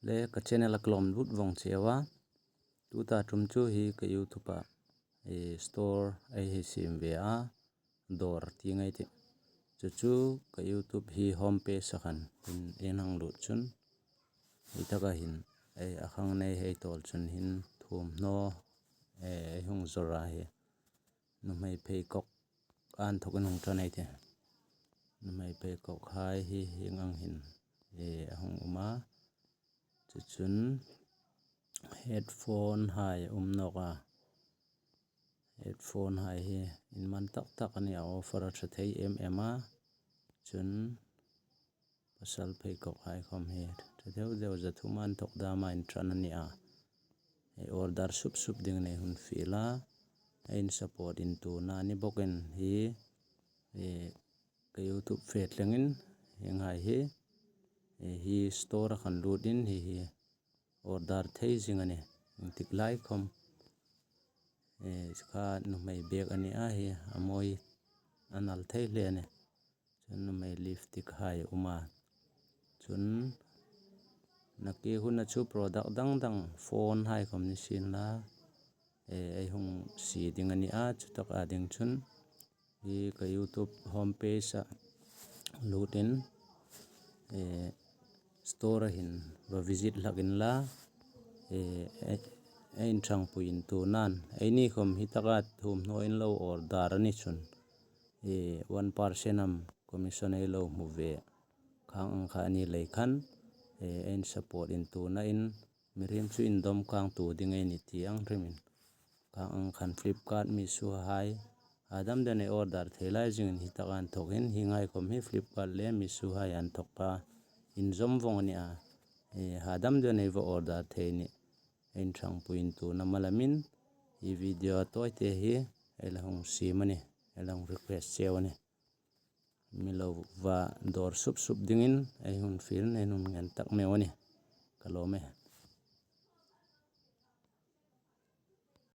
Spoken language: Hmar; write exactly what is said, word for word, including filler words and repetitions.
Le ka channel a ka lawm lut vawng cheu a. Tuta ṭum chu hi ka YouTube-a, eh, store ei hei siem ve a, dawr ti ngai tih. Chu chu ka YouTube hi home page-a khan in, in hang lut chun, hi taka hin, eh, a khang nei hei tawl chun hin thuomhnaw, eh, ei hung zawr a hi. Nuhmei pheikhawk an thawkin hung ṭan ei tih. Nuhmei pheikhawk hai hi hieng ang hin, eh, a hung um a. Chu chun headphone hai um nawk a. Headphone hai hi inman tak tak a ni a, offer a ṭha thei em em a. Chun pasal pheikhawk hai khawm hi ṭha deu deu, za thum an thawk dama inṭan a ni a. Ei order sup sup ding nei hun fiel a. Ei in support in tuna ni bawkin hi, eh, ka YouTube fe tlengin hieng hai hi, eh, hi store-a khan lutin hi hi order thei zing a nih. Intik lai khawm, eh, kha nuhmei bag a ni a hi, a mawi a nal thei hle a nih. Chun nuhmei lipstick hai um a. Chun naki huna chu product dang dang, phone hai khawm ni sien la, eh, ei hung sie ding a ni a, chu taka ding chun hi ka YouTube home page-a lutin, eh, store-a hin va visit hlak inla, eh, eh, ei inṭhangpui in tunan, eini khawm hi taka thuomhnaw in lo order a ni chun, eh, one percent am commission ei lo hmu ve. Khang ang kha a ni lei khan, eh, ei in support in tuna in, mihriem chu indawm kang tu ding ei ni ti ang hrimin. Khang ang khan Flipkart, Meesho hai, hadam den ei order thei lai zingin hi taka an thawk hin, hi ngai khawm hi Flipkart le Meesho hai an thawk a, inzawm vawng a ni a. Eh, hadam den ei va order thei nih. Ei inṭhangpui in tuna malamin, hi video a tawite hi ei la hung siem a nih, ei la hung request cheu a nih. Mi lo va dawr sup sup dingin ei hun fiel, ei hun ngen tak meu a nih. Ka lawm e.